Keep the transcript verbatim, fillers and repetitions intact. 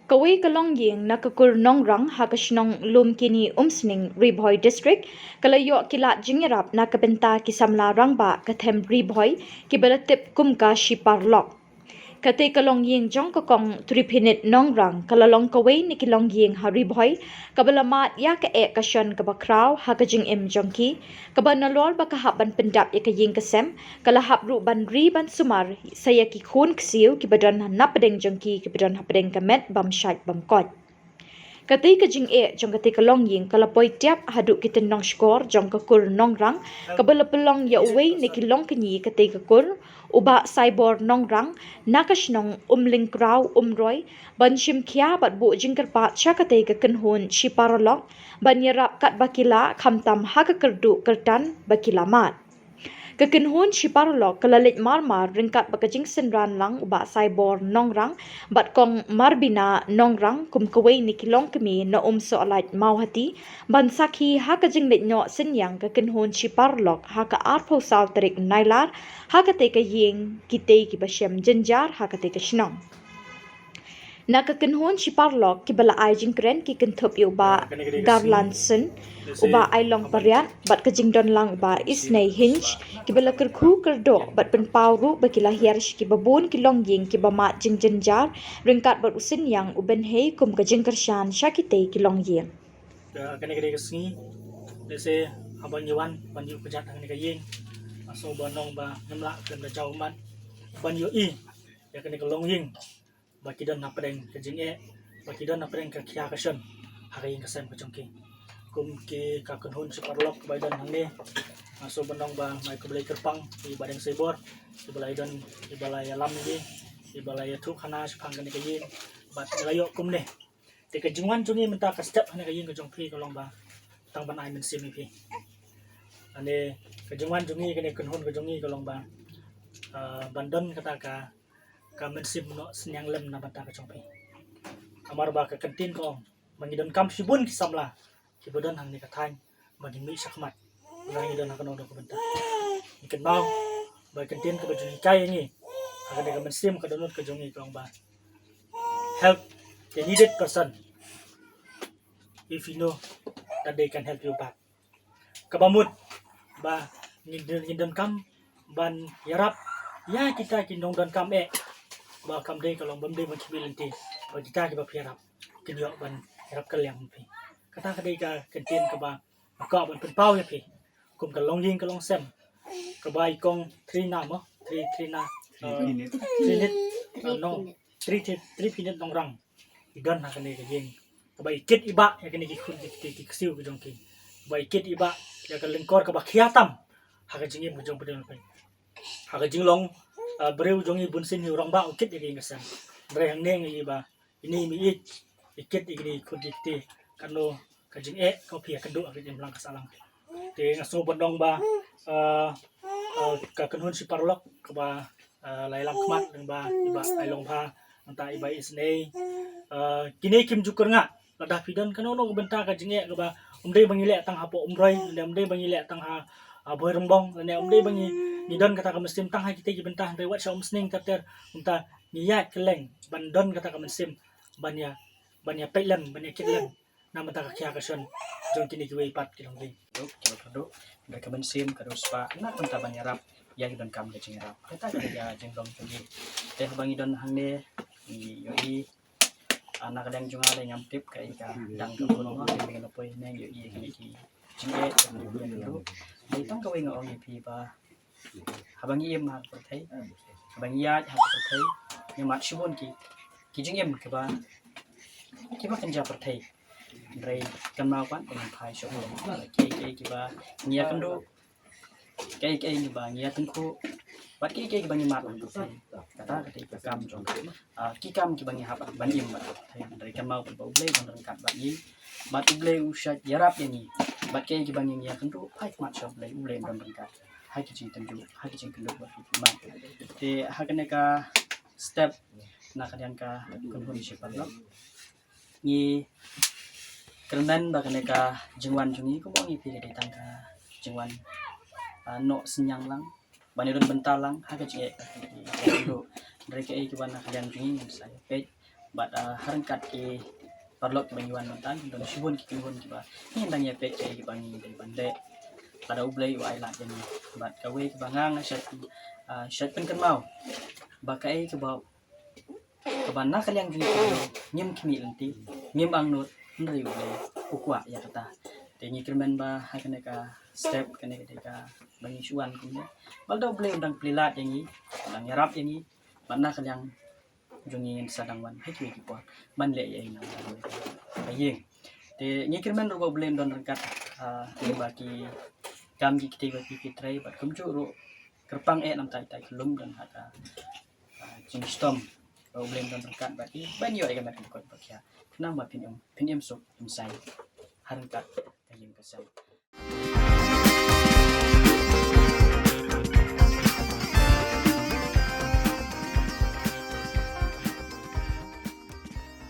Kawei ka longïing na ka kur Nongrang ha ka shnong Lumkini Umsning, Ri Bhoi District, ka la ïoh ki lad jingïarap na ka bynta ki samla rangbah ka them Ri Bhoi kiba la tip kum ka Shiparlok. Katei ka longïing jong ka kong Triphinit Nongrang ka la long kawei na ki longïing ha Ri Bhoi kaba la mad ïa ka eh ka shon kaba khraw ha ka jingim jong ki, kaba nalor ba ka hap ban pyndap ïa ka ïing ka sem, ka la hap ruh ban ri ban sumar sa ïa ki khun ksiew kiba don ha napdeng jong ki, kiba don hapdeng ka met bym shait bym koit. Katei ka jingeh jong katei ka longïing ka la poi tiap haduh ki tynnong shkor jong ka kur Nongrang, kaba la pynlong ïa uwei na ki longkñi katei ka kur, u Bah Saibor Nongrang, na ka shnong Umlyngkraw Umroi, ban shim khia bad buh jingkyrpad sha katei ka kynhun Shiparlok ban ïarap katba ki lah, khamtam ha ka kyrduh kyrtan ba ki la mad. Ka kynhun Shiparlok ka la leit marmar ryngkat bad ka jingsynran lang u Bah Saibor Nongrang bad kong Marbina Nongrang kum kawei na ki longkmie na Umsohlait Mawhati, ban sakhi ha ka jingleit noh synñiang ka kynhun Shiparlok ha ka arphew saw tarik Nailar ha katei ka ïing kitei kiba shem jynjar ha katei ka shnong. Na ka kynhun Shiparlok kiba la ai jingkren ki kynthup ïa u Bah Garland Sun, u Bah Ailong Pariat bad ka jingdon lang u Bah Isnei Hinch, kiba la kyrkhu kyrdoh bad pynpaw ruh ba ki la hiar sha kiba bun ki longïing kiba mad jingjynjar ryngkat bad u synñiang u bynhei kum ka jingkyrshan sha kitei ki longïing. Ka kane ka dei ka sngi, lehse haba ngi wan ban ïuh kjat ha kane ka ïing, nga sngew ban ong ba ngim lah khlem da jaw ummat ban ïohi ïa kane ka longïing ba ki don hapdeng ka jingeh, ba ki don hapdeng ka khia ka shon ha ka ïing ka sem ka jong ki. Kum ki ka kynhun Shiparlok ba i don hangne, nga sngew ban ong ba nga ai khublei kyrpang ïa i Bah Deng Saibor, iba la ïadon, iba la ïalam ïa ngi, iba la ïathuh khana shaphang kane ka ïing bad la ïoh kumne. Te ka jingwan jong ngi mynta ka step ha kane ka ïing ka jong phi ka long ba tang ban ai mynsiem ïa phi. Ane ka jingwan jong ngi, kane ka kynhun ka jong ngi ka long ba, ah, ban don kata ka, ka mynsiem noh synñiang lem na bynta ka jong phi. Namar ba ka kyntien ka ong ba ngi donkam shibun ki samla kiba don hangne ka thaiñ ba ngin mih shakhmat. Ba ngi don ha kano kano ka bynta. Ngi kynmaw ba ka kyntien kaba jong ngi ka ïa ngi ha kane ka mynsiem ka dohnud ka jong ngi ka ong ba, help the needed person if you know that they can help you back. Kaba mut ba ngin, ngin donkam ban ïarap ïa kita ki nongdonkam eh, ba kam dei ka long bym dei ban khmih lynti ba kita kiba phi ïarap kin ïoh ban ïarap kylliang phi. Kata ka dei ka kyntien kaba nga kwah ban pynpaw ïa phi kum ka longïing ka longsem kaba i kong Trina mo, Tri, Trina, uh, Trinit, uh, no, Tri, Tri, Triphinit Nongrang i don ha kane ka ïing, kaba i kit i bah ïa kane ki khun ki, ki, ki ksiew ki jong ki, kaba i kit i bah ïa ka lyngkor kaba khia tam ha ka jingim ka jong phi don phi. Ha ka jinglong, ah, briew jong i bunsien hi u rangbah u kit ïa ka ïing ka sem. Hynrei hangne ngi i ba ine i mih i kit ïa kine ki khun ki kti, kano ka jingeh ka phi ïakynduh ha ka jingim lang ka sahlang. Te nga sngew ban ong ba, ah, ah, ka kynhun Shiparlok kaba, ah, la ïalam khmat lyngba i Bah Ailong Bha, nangta i Bah Isnei, ah, kine kim ju kyrngah. Lada phi don kano kano ka bynta ka jingeh kaba ym dei ba ngi leh tang hapoh Umroi, lane ym dei ba ngi leh tang ha, ha Bhoirymbong, lane ym dei ba ngi, ngi don kata ka mynsiem tang ha kita ki bynta, hynrei wat sha Umsning ter ter, kumta ngi ïaid kylleng ban don kata ka mynsiem ban ïa, ban ïa peit lem, ban ïa kit lem na bynta ka khia ka shon jong kine kiwei pat ki longïing. Duk, ki la kyrduh, hynrei ka mynsiem ka riewspah na bynta ban ïarap ïa ki donkam ka jingïarap. Kata ka dei ka jinglong jong ngi. Te haba ngi don hangne ngi ïohi, ah, na ka liang jong nga lei ngam tip kaei ka dang ka bun mo, te ngi la poi ne ngi ïohi kine ki jingeh jong ki briew. Dei tang kawei nga ong ïa phi ba haba ngi im ha ka pyrthei, haba ngi ïaid ha ka pyrthei, ngi mad shibun ki, ki jingim kiba, kiba kynja pyrthei. Hynrei kynmaw pat ba ngin phai sha U Blei. Kiei kiei kiba ngi ïakynduh, kiei kiei kiba ngi ïatyngkhuh, bad kiei kiei kiba ngi mad ha ka pyrthei, kata ka dei ka kam jong, ah, ki kam kiba ngi hap ban im bad ka pyrthei. Hynrei kynmaw pat ba U Blei u don ryngkat bad ngi, bad U Blei u shait ïarap ïa ngi. Bad kiei kiba ngi ïakynduh, phai khmat sha U Blei, U Blei un don ryngkat ha ki jingtynjuh, ha ki jingkynduh bad ki jingmad. Te ha kane ka step na ka liang ka kynhun Shiparlok, ngi kyrmen ba kane ka jingwan jong ngi kumba ong ïa phi ka dei tang ka jingwan, ah, noh synñiang lang, ban ïadon bynta lang ha ka jingeh ka phi. Hynrei kaei kiba na ka liang jong ngi ngin sa ïa peit Bad, ah, ha ryngkat ki paralok kiba ngi wan mynta, don shibun ki kynhun kiba ngi dang ïa peit ïa kiba ngi dei ban leh. Lada U Blei u ai lad ïa ngi. Bad kawei kaba nga nga shait, ah, shait pynkynmaw ba kaei kaba, kaba na ka liang jong ngi, ngim khmih lynti, ngim angnud, hynrei U Blei u kwah ïa kata. Te ngi kyrmen ba ha kane ka step, kane ka dei kaba ngi shu wan kumne, ba lada U Blei u dang plie lad ïa ngi, u dang ïarap ïa ngi, ba na ka liang jong ngi ngin sa dang wan ha kiwei ki por ban leh ïa i na ka ïing. Te ngi kyrmen ruh ba U Blei un don ryngkat, ah, lyngba ki kam ki kti ba ki ki trei, bad kumjuh ruh kyrpang eh namar ita ki lum don ha ka, ah, jingshitom. Ba U Blei un don ryngkat bad ki ban ïoh ïa ka met ka kot ba khia, khnang ba phin im, phin im suk im sai ha ryngkat ka ïing ka sem.